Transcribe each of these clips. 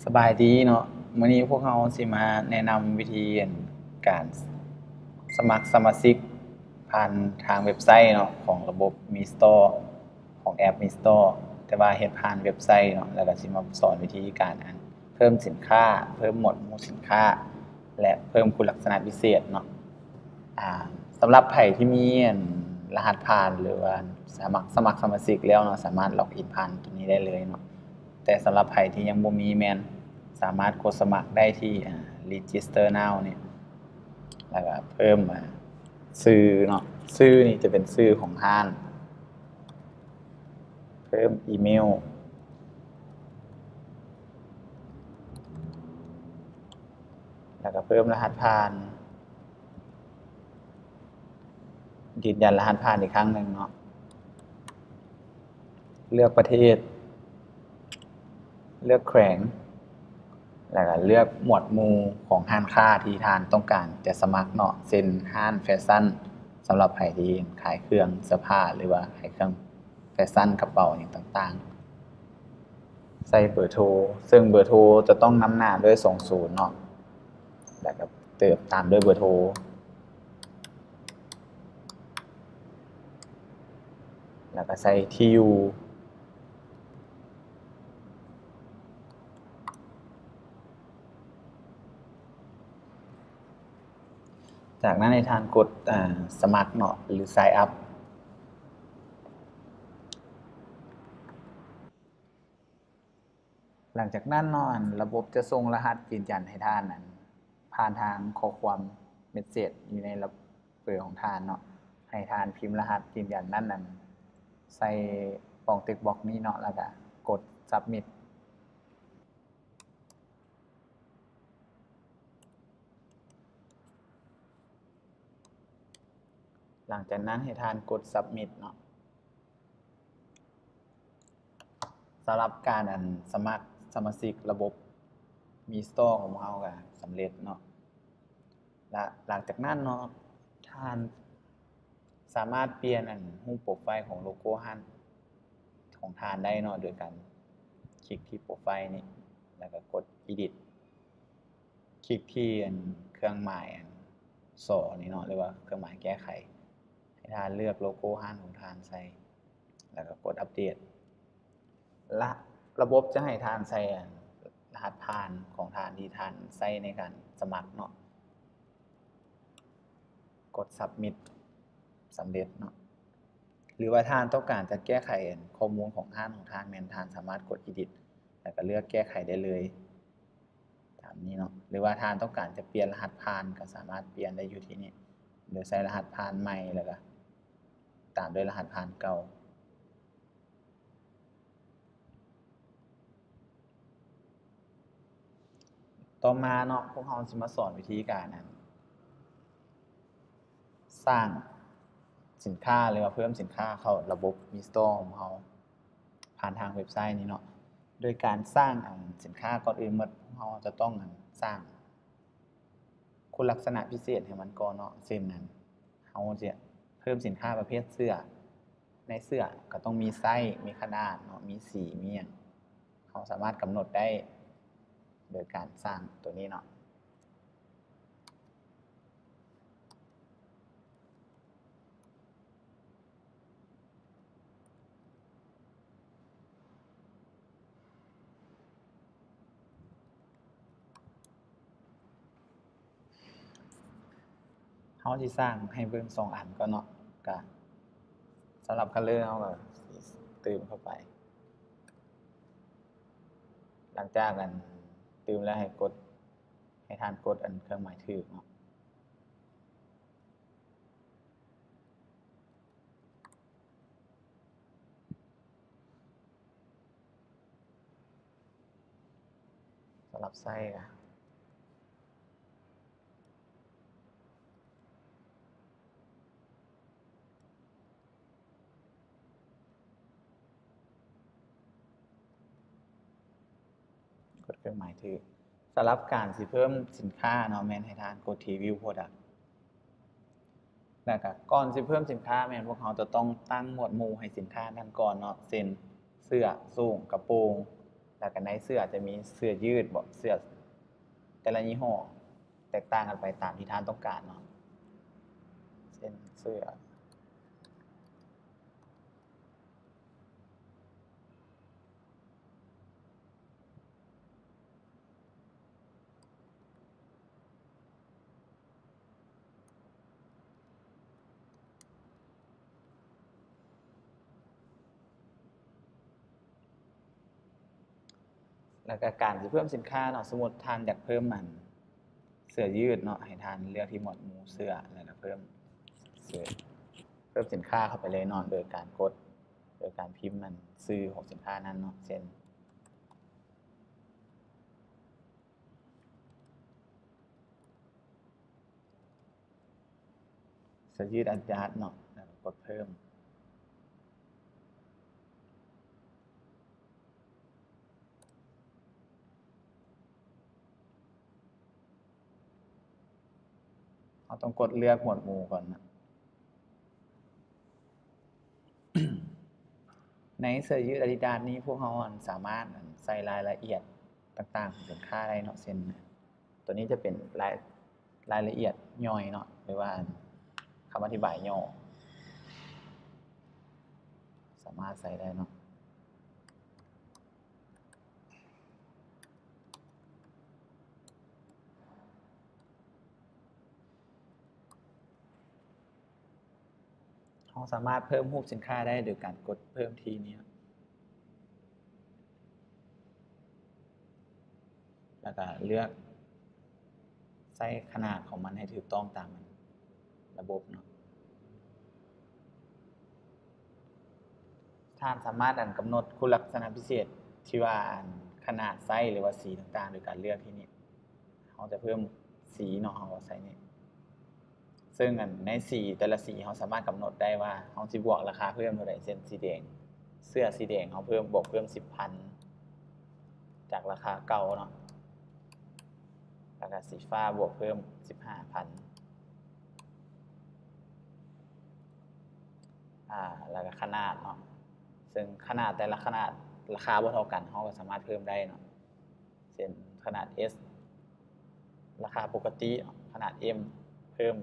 ສະບາຍດີເນາະ, ມື້ນີ້ພວກເຮົາຊິມາແນະນຳວິທີການສະໝັກສະມາຊິກຜ່ານທາງເວັບໄຊເນາະ ຂອງລະບົບ MeStore ຂອງແອັບ MeStore ແຕ່ວ່າເຮັດຜ່ານເວັບໄຊເນາະ, ແລ້ວກໍຊິມາສອນວິທີການອັນເພີ່ມສິນຄ້າ, ເພີ່ມໝວດໝູ່ສິນຄ້າ ແລະ ເພີ່ມຄຸນລັກສະນະພິເສດເນາະ. ອາ ສຳລັບໃຜທີ່ມີອັນລະຫັດຜ່ານ ຫຼືວ່າສະໝັກ ສະໝັກສະມາຊິກແລ້ວເນາະ ສາມາດລັອກອິນຜ່ານໂຕນີ້ໄດ້ເລີຍເນາະ. ແຕ່ສຳລັບໃຜທີ່ຍັງບໍ່ມີແມ່ນສາມາດກົດສະໝັກໄດ້ທີ່ ອາ Register Now ນີ້ ແລ້ວກໍເພີ່ມ ອາ ຊື່ເນາະ, ຊື່ນີ້ຈະເປັນຊື່ຂອງຮ້ານ, ເພີ່ມອີເມວ ແລ້ວກໍເພີ່ມລະຫັດຜ່ານ. ຢືນຢັນລະຫັດຜ່ານອີກຄັ້ງໜຶ່ງເນາະ, ເລືອກປະເທດ, ເລືອກແຂວງ ແລ້ວກໍເລືອກໝວດໝູ່ຂອງຮ້ານຄ້າທີ່ທ່ານຕ້ອງການຈະສະໝັກເນາະ, ເຊັ່ນ ຮ້ານແຟຊັນ ສຳລັບໃຜທີ່ຂາຍເຄື່ອງເສື້ອຜ້າ ຫຼືວ່າຂາຍເຄື່ອງແຟຊັນ ກະເປົາຫຍັງຕ່າງໆ. ໃສ່ເບີໂທ, ເຊິ່ງເບີໂທຈະຕ້ອງນຳໜ້າດ້ວຍສອງສູນເນາະ, ແລ້ວກໍເຕີມຕາມດ້ວຍເບີໂທ ແລ້ວກໍໃສ່ທີ່ຢູ່. ຈາກນັ້ນໃຫ້ທ່ານກົດ ອາ ສະໝັກເນາະ ຫຼື Sign Up. ຫຼັງຈາກນັ້ນເນາະ ອັນ ລະບົບຈະສົ່ງລະຫັດຢືນຢັນໃຫ້ທ່ານ ອັນ ຜ່ານທາງຂໍ້ຄວາມເມັດເສດຢູ່ໃນລະ ເບີຂອງທ່ານເນາະ, ໃຫ້ທ່ານພິມລະຫັດຢືນຢັນນັ້ນ ອັນ ໃສ່ປ່ອງເຕັກບັອກນີ້ເນາະ ແລ້ວກະກົດ Submit. ຫຼັງຈາກນັ້ນໃຫ້ທ່ານກົດ Submit ເນາະ. ສຳລັບການ ອັນ ສະໝັກສະມາຊິກລະບົບ MeStore ຂອງພວກເຮົາກໍສຳເລັດເນາະ. ລະຫຼັງຈາກນັ້ນເນາະ ທ່ານສາມາດປ່ຽນ ອັນ ຮູບໂປຣໄຟລ໌ຂອງໂລໂກ້ຮ້ານຂອງທ່ານໄດ້ເນາະ ໂດຍການຄລິກທີ່ໂປຣໄຟລ໌ນີ້ ແລ້ວກໍກົດ Edit. ຄລິກທີ່ ອັນ ເຄື່ອງໝາຍ ອັນ ສ ນີ້ເນາະ ຫຼືວ່າເຄື່ອງໝາຍແກ້ໄຂ, ໃຫ້ທ່ານເລືອກໂລໂກ້ຮ້ານຂອງທ່ານໃສ່ ແລ້ວກໍກົດອັບເດດ. ລະ ລະບົບຈະໃຫ້ທ່ານໃສ່ ອັນ ລະຫັດຜ່ານຂອງທ່ານທີ່ທ່ານໃຊ້ໃນການສະໝັກເນາະ, ກົດ Submit ສຳເລັດເນາະ. ຫຼືວ່າທ່ານຕ້ອງການຈະແກ້ໄຂ ອັນ ຂໍ້ມູນຂອງຮ້ານຂອງທ່ານ ແມ່ນທ່ານສາມາດກົດ Edit ແລ້ວກໍເລືອກແກ້ໄຂໄດ້ເລີຍ ຕາມນີ້ເນາະ. ຫຼືວ່າທ່ານຕ້ອງການຈະປ່ຽນລະຫັດຜ່ານ ກໍສາມາດປ່ຽນໄດ້ຢູ່ທີ່ນີ້ ໂດຍໃສ່ລະຫັດຜ່ານໃໝ່ ແລ້ວກໍຕາມດ້ວຍລະຫັດຜ່ານເກົ່າ. ຕໍ່ມາເນາະ ພວກເຮົາຊິມາສອນວິທີການ ອັນ ສ້າງສິນຄ້າ ຫຼືວ່າເພີ່ມສິນຄ້າເຂົ້າລະບົບ MeStore ຂອງເຮົາ ຜ່ານທາງເວັບໄຊນີ້ເນາະ. ໂດຍການສ້າງ ອັນ ສິນຄ້າ ກ່ອນອື່ນໝົດ ພວກເຮົາຈະຕ້ອງ ອັນ ສ້າງຄຸນລັກສະນະພິເສດໃຫ້ມັນກ່ອນເນາະ. ເຊັ່ນ ອັນ ເຮົາຈະເພີ່ມສິນຄ້າປະເພດເສື້ອ, ໃນເສື້ອກໍຕ້ອງມີໄຊ, ມີຂະໜາດເນາະ, ມີສີ, ມີຫຍັງ ເຮົາສາມາດກຳນົດໄດ້ ໂດຍການສ້າງຕົວນີ້ເນາະ. ເຮົາຊິສ້າງໃຫ້ເບິ່ງສອງອັນກ່ອນເນາະ, ກະສຳລັບ color ເຮົາກະຊິຕື່ມເຂົ້າໄປ. ຫຼັງຈາກອັນຕື່ມແລ້ວໃຫ້ກົດ ໃຫ້ທ່ານກົດອັນເຄື່ອງໝາຍຖືກເນາະ. ສຳລັບໃຊ້ກະ ກົດເຄື່ອງໝາຍຖືກ. ສຳລັບການຊິເພີ່ມສິນຄ້າເນາະ ແມ່ນໃຫ້ທ່ານກົດທີ່ View Product. ແລ້ວກະກ່ອນຊິເພີ່ມສິນຄ້າ ແມ່ນພວກເຮົາຈະຕ້ອງຕັ້ງໝວດໝູ່ໃຫ້ສິນຄ້ານັ້ນກ່ອນເນາະ ເຊັ່ນ ເສື້ອ, ໂສ້ງ, ກະໂປງ. ແລ້ວກໍໃນເສື້ອຈະມີເສື້ອຢືດເບາະ ເສື້ອແຕ່ລະຍີ່ຫໍ້ແຕກຕ່າງກັນໄປຕາມທີ່ທ່ານຕ້ອງການເນາະ ເຊັ່ນເສື້ອ ແລ້ວກໍການຊິເພີ່ມສິນຄ້າເນາະ ສົມມຸດທ່ານຢາກເພີ່ມອັນເສື້ອຢືດເນາະ ໃຫ້ທ່ານເລືອກທີ່ໝວດໝູ່ເສື້ອ ແລ້ວກໍເພີ່ມເສື້ອ ເພີ່ມສິນຄ້າເຂົ້າໄປເລີຍເນາະ ໂດຍການກົດ ໂດຍການພິມອັນຊື່ຂອງສິນຄ້ານັ້ນເນາະ ເຊັ່ນ ເສື້ອຢືດອາດາດເນາະ ແລ້ວກໍກົດເພີ່ມ. ເຮົາຕ້ອງກົດເລືອກໝວດໝູ່ກ່ອນນະ. ໃນເສື້ອຢືດອາດິດາດນີ້ ພວກເຮົາ ອັນ ສາມາດ ອັນ ໃສ່ລາຍລະອຽດຕ່າງໆຂອງສິນຄ້າໄດ້ເນາະ ເຊັ່ນ ຕົວນີ້ຈະເປັນລາຍ ລາຍລະອຽດຍ່ອຍເນາະ ຫຼືວ່າ ອັນ ຄຳອະທິບາຍຫຍໍ້ ສາມາດໃສ່ໄດ້ເນາະ. ເຮົາສາມາດເພີ່ມຮູບສິນຄ້າໄດ້ໂດຍການກົດເພີ່ມທີ່ນີ້ ແລ້ວກະເລືອກໃສ່ຂະໜາດຂອງມັນໃຫ້ຖືກຕ້ອງຕາມລະບົບເນາະ. ທ່ານສາມາດ ອັນ ກຳນົດຄຸນລັກສະນະພິເສດທີ່ວ່າ ອັນ ຂະໜາດໄຊ ຫຼືວ່າສີຕ່າງໆ ໂດຍການເລືອກທີ່ນີ້ ເຮົາຈະເພີ່ມສີເນາະ ເຮົາກໍໃສ່ນີ້ ເຊິ່ງ ອັນ ໃນສີແຕ່ລະສີເຮົາສາມາດກຳນົດໄດ້ວ່າ ເຮົາຊິບວກລາຄາເພີ່ມເທົ່າໃດ ເຊັ່ນ ສີແດງ ເສື້ອສີແດງເຮົາເພີ່ມ ບວກເພີ່ມສິບພັນ ຈາກລາຄາເກົ່າເນາະ ແລ້ວກະສີຟ້າບວກເພີ່ມສິບຫ້າພັນ ອາ ແລ້ວກະຂະໜາດເນາະ ເຊິ່ງຂະໜາດແຕ່ລະຂະໜາດລາຄາບໍ່ເທົ່າກັນ ເຮົາກໍສາມາດເພີ່ມໄດ້ເນາະ ເຊັ່ນ ຂະໜາດ S ລາຄາປົກກະຕິເນາະ ຂະໜາດ M ເພີ່ມ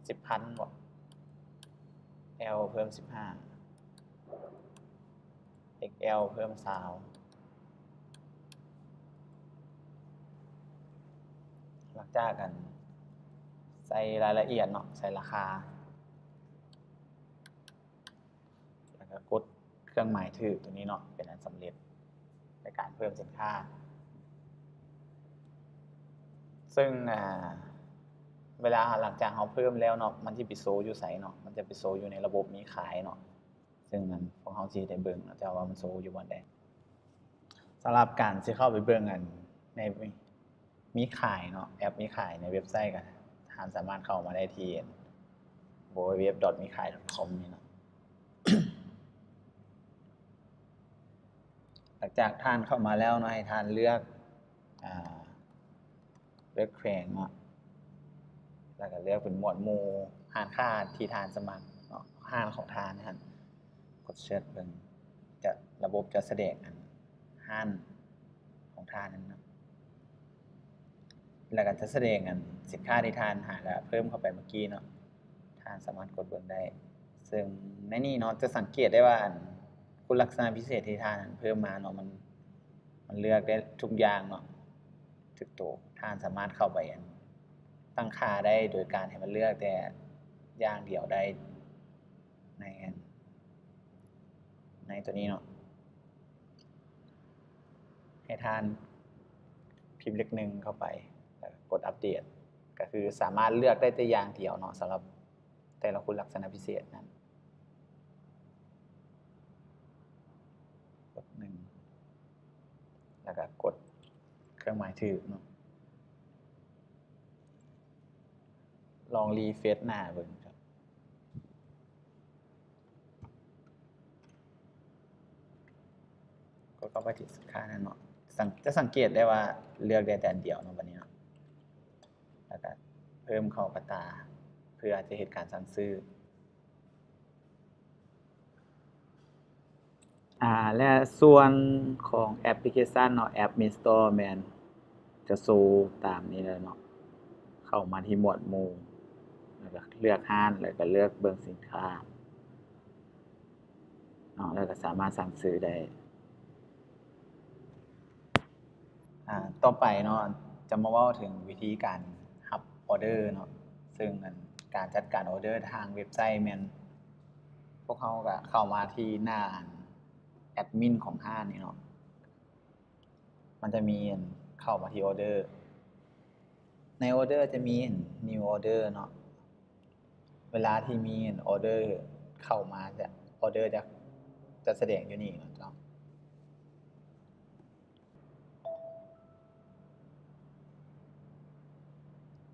ສິບພັນເນາະ L ເພີ່ມສິບຫ້າ XL ເພີ່ມຊາວ ຫຼັງຈາກ ອັນ ໃສ່ລາຍລະອຽດເນາະ ໃສ່ລາຄາ ແລ້ວກໍກົດເຄື່ອງໝາຍຖືກຕົວນີ້ເນາະ ເປັນອັນສຳເລັດໃນການເພີ່ມສິນຄ້າ ເຊິ່ງ ອາ ເວລາ ຫຼັງຈາກເຮົາເພີ່ມແລ້ວເນາະ ມັນຊິໄປໂຊຢູ່ໃສເນາະ ມັນຈະໄປໂຊຢູ່ໃນລະບົບມີຂາຍເນາະ ເຊິ່ງ ອັນ ພວກເຮົາຊິໄດ້ເບິ່ງເນາະ ເຈົ້າວ່າມັນໂຊຢູ່ບ່ອນໃດ. ສຳລັບການຊິເຂົ້າໄປເບິ່ງ ອັນ ໃນມີຂາຍເນາະ ແອັບມີຂາຍໃນເວັບໄຊ ກໍທ່ານສາມາດເຂົ້າມາໄດ້ທີ່ www.mikhai.com ນີ້ເນາະ. ຫຼັງຈາກທ່ານເຂົ້າມາແລ້ວເນາະ ໃຫ້ທ່ານເລືອກ ອາ ເລືອກແຂວງເນາະ ແລ້ວກໍເລືອກເປັນໝວດໝູ່ຮ້ານຄ້າທີ່ທ່ານສະໝັກເນາະ ຮ້ານຂອງທ່ານຫັ້ນ ກົດເສີດເບິ່ງ ຈະ ລະບົບຈະສະແດງ ອັນ ຮ້ານຂອງທ່ານນັ້ນເນາະ ແລ້ວກໍຈະສະແດງ ອັນ ສິນຄ້າທີ່ທ່ານຫາກະເພີ່ມເຂົ້າໄປເມື່ອກີ້ເນາະ ທ່ານສາມາດກົດເບິ່ງໄດ້ ເຊິ່ງໃນນີ້ເນາະ ຈະສັງເກດໄດ້ວ່າ ອັນ ຄຸນລັກສະນະພິເສດທີ່ທ່ານເພີ່ມມາເນາະ ມັນ ມັນເລືອກໄດ້ທຸກຢ່າງເນາະ ຖືກໂຕ ທ່ານສາມາດເຂົ້າໄປ ອັນ ຕັ້ງຄ່າໄດ້ໂດຍການໃຫ້ມັນເລືອກແຕ່ຢ່າງດຽວໄດ້ ໃນ ໃນຕົວນີ້ເນາະ ໃຫ້ທ່ານພິມເລກໜຶ່ງເຂົ້າໄປ ແລ້ວກໍກົດອັບເດດ ກໍຄືສາມາດເລືອກໄດ້ແຕ່ຢ່າງດຽວເນາະ ສຳລັບແຕ່ລະຄຸນລັກສະນະພິເສດນັ້ນ ກົດໜຶ່ງ ແລ້ວກໍກົດເຄື່ອງໝາຍຖືກເນາະ ລອງຣີເຟຣຊໜ້າເບິ່ງເນາະ ກົດເຂົ້າໄປທີ່ສິນຄ້ານັ້ນເນາະ ສັງ ຈະສັງເກດໄດ້ວ່າເລືອກໄດ້ແຕ່ອັນດຽວເນາະ ບັດນີ້ເນາະ ແລ້ວກໍເພີ່ມເຂົ້າກະຕ່າ ເພື່ອຈະເຮັດການສັ່ງຊື້. ອາ ແລະ ສ່ວນຂອງແອັບພລິເຄຊັນເນາະ ແອັບມິນສະຕໍແມ່ນຈະໂຊຕາມນີ້ແຫຼະເນາະ. ເຂົ້າມາທີ່ໝວດໝູ່ ແລ້ວກໍເລືອກຮ້ານ ແລ້ວກໍເລືອກເບິ່ງສິນຄ້າເນາະ ແລ້ວກໍສາມາດສັ່ງຊື້ໄດ້. ອາ ຕໍ່ໄປເນາະ ຈະມາເວົ້າເຖິງວິທີການຮັບອໍເດີເນາະ ເຊິ່ງອັນ ການຈັດການອໍເດີທາງເວັບໄຊແມ່ນ ພວກເຮົາກໍເຂົ້າມາທີ່ໜ້າອັນ ແອັດມິນຂອງຮ້ານນີ້ເນາະ. ມັນຈະມີອັນ ເຂົ້າມາທີ່ອໍເດີ ໃນອໍເດີຈະມີອັນ New Order ເນາະ. ເວລາທີ່ມີອັນ ອໍເດີເຂົ້າມາ ຈະ ອໍເດີຈະ ຈະສະແດງຢູ່ນີ້ເນາະເຈົ້າ.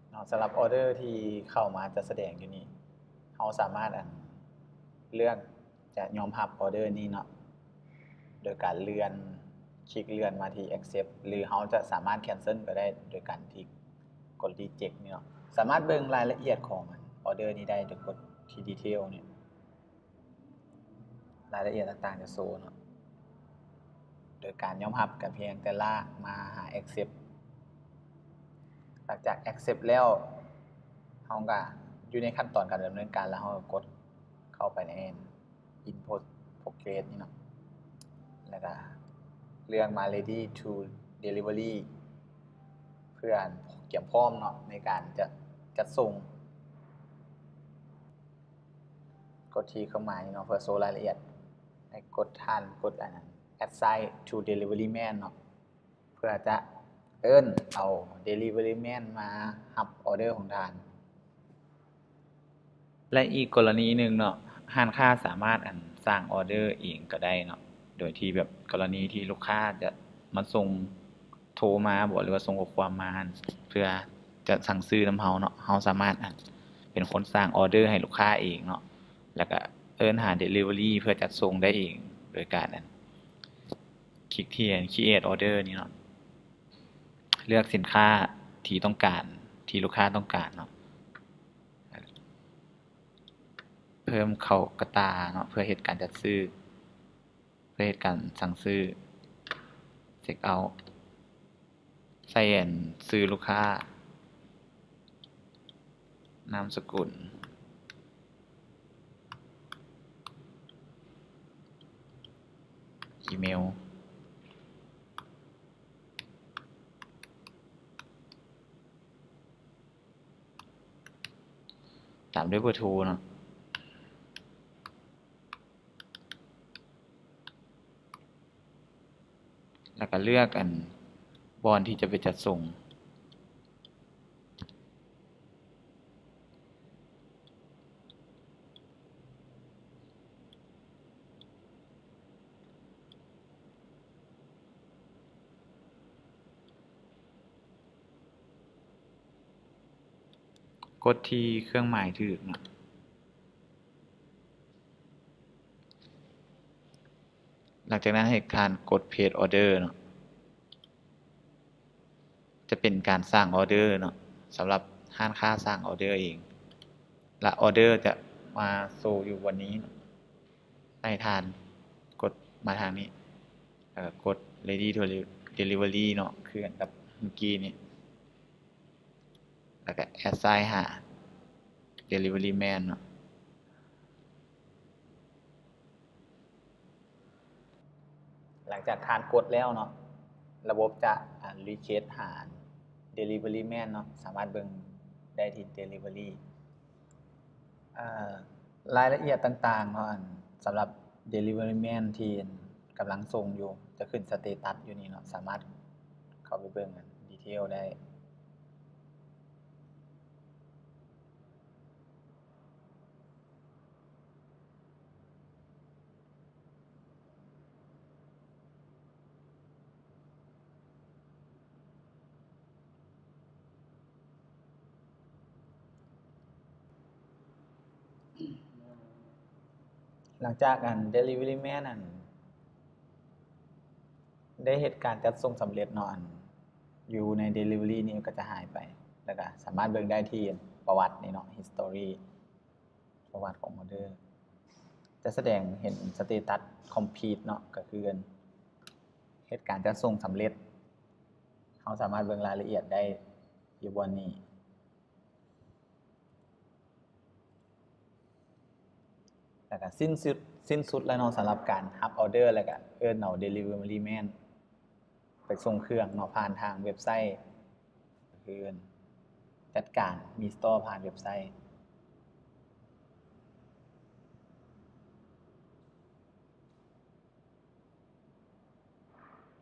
ເນາະ ສຳລັບອໍເດີທີ່ເຂົ້າມາຈະສະແດງຢູ່ນີ້ ເຮົາສາມາດອັນ ເລືອກຈະຍອມຮັບອໍເດີນີ້ເນາະ ໂດຍການເລື່ອນ ຄລິກເລື່ອນມາທີ່ Accept ຫຼືເຮົາຈະສາມາດ Cancel ກໍໄດ້ ໂດຍການທີ່ກົດ Reject ນີ້ເນາະ. ສາມາດເບິ່ງລາຍລະອຽດຂອງອັນ ອໍເດີນີ້ໄດ້ ໂດຍກົດທີ່ Detail ນີ້ ລາຍລະອຽດຕ່າງໆຈະໂຊເນາະ ໂດຍການຍອມຮັບກໍພຽງແຕ່ລາກມາຫາ Accept. ຫຼັງຈາກ Accept ແລ້ວ ເຮົາກໍຢູ່ໃນຂັ້ນຕອນການດຳເນີນການ ແລ້ວເຮົາກໍກົດເຂົ້າໄປໃນ Inbox Progress ນີ້ເນາະ ແລ້ວກໍເລືອກມາ Ready to Delivery ເພື່ອກຽມພ້ອມເນາະ ໃນການຈະຈັດສົ່ງ. ກົດທີ່ເຄື່ອງໝາຍນີ້ເນາະ ເພື່ອໂຊລາຍລະອຽດ ໃຫ້ກົດ ທ່ານກົດອັນນັ້ນ Assign to Delivery Man ເນາະ ເພື່ອຈະເອີ້ນເອົາ Delivery Man ມາຮັບອໍເດີຂອງທ່ານ. ແລະ ອີກກໍລະນີໜຶ່ງເນາະ ຮ້ານຄ້າສາມາດອັນ ສ້າງອໍເດີເອງກໍໄດ້ເນາະ ໂດຍທີ່ແບບກໍລະນີທີ່ລູກຄ້າຈະມາສົ່ງ ໂທມາບໍ ຫຼືວ່າສົ່ງຂໍ້ຄວາມມາ ເພື່ອຈະສັ່ງຊື້ນຳເຮົາເນາະ ເຮົາສາມາດ ເປັນຄົນສ້າງອໍເດີໃຫ້ລູກຄ້າເອງເນາະ ແລ້ວກະເອີ້ນຫາ Delivery ເພື່ອຈັດສົ່ງໄດ້ເອງ ໂດຍການ ອັນ ຄລິກທີ່ Create Order ນີ້ເນາະ ເລືອກສິນຄ້າທີ່ຕ້ອງການ ທີ່ລູກຄ້າຕ້ອງການເນາະ ເພີ່ມເຂົ້າກະຕ່າເນາະ ເພື່ອເຮັດການຈັດຊື້ ເພື່ອເຮັດການສັ່ງຊື້ Check Out ໃສ່ອັນ ຊື່ລູກຄ້າ ນາມສະກຸນ ອີເມວ ຕາມດ້ວຍເບີໂທເນາະ. ແລ້ວກໍເລືອກອັນ ບ່ອນທີ່ຈະໄປຈັດສົ່ງ ກົດທີ່ເຄື່ອງໝາຍຖືກເນາະ. ຫຼັງຈາກນັ້ນໃຫ້ທ່ານກົດ Place Order ເນາະ ຈະເປັນການສ້າງອໍເດີເນາະ ສຳລັບຮ້ານຄ້າສ້າງອໍເດີເອງ ແລະ ອໍເດີຈະມາໂຊຢູ່ບ່ອນນີ້ເນາະ ໃຫ້ທ່ານກົດມາທາງນີ້ ແລ້ວກໍກົດ Ready to Delivery ເນາະ ຄືກັນກັບມື້ກີ້ນີ້ ແລ້ວກໍ Assign ຫາ Delivery Man ເນາະ. ຫຼັງຈາກທ່ານກົດແລ້ວເນາະ ລະບົບຈະ ອາ Request ຫາ Delivery Man ເນາະ ສາມາດເບິ່ງໄດ້ທີ່ Delivery ອາ ລາຍລະອຽດຕ່າງໆເນາະ ອັນ ສຳລັບ Delivery Man ທີ່ ອັນ ກຳລັງສົ່ງຢູ່ ຈະຂຶ້ນ status ຢູ່ນີ້ເນາະ ສາມາດເຂົ້າໄປເບິ່ງ ອັນ detail ໄດ້. ຫຼັງຈາກອັນ Delivery Man ອັນ ໄດ້ເຮັດການຈັດສົ່ງສຳເລັດເນາະ ອັນ ຢູ່ໃນ Delivery ນີ້ກໍຈະຫາຍໄປ ແລ້ວກໍສາມາດເບິ່ງໄດ້ທີ່ປະຫວັດນີ້ເນາະ History ປະຫວັດຂອງ order. ຈະສະແດງເຫັນ status complete ເນາະ ກໍຄືເຮັດການຈັດສົ່ງສຳເລັດ. ເຮົາສາມາດເບິ່ງລາຍລະອຽດໄດ້ຢູ່ບ່ອນນີ້ ແລ້ວກໍສິ້ນສຸດ ສິ້ນສຸດແລ້ວເນາະ ສຳລັບການຮັບອອເດີ ແລ້ວກໍເອີ້ນເອົາ delivery man ໄປສົ່ງເຄື່ອງເນາະ ຜ່ານທາງເວັບໄຊ ກໍຄືຈັດການ restore ຜ່ານເວັບໄຊ.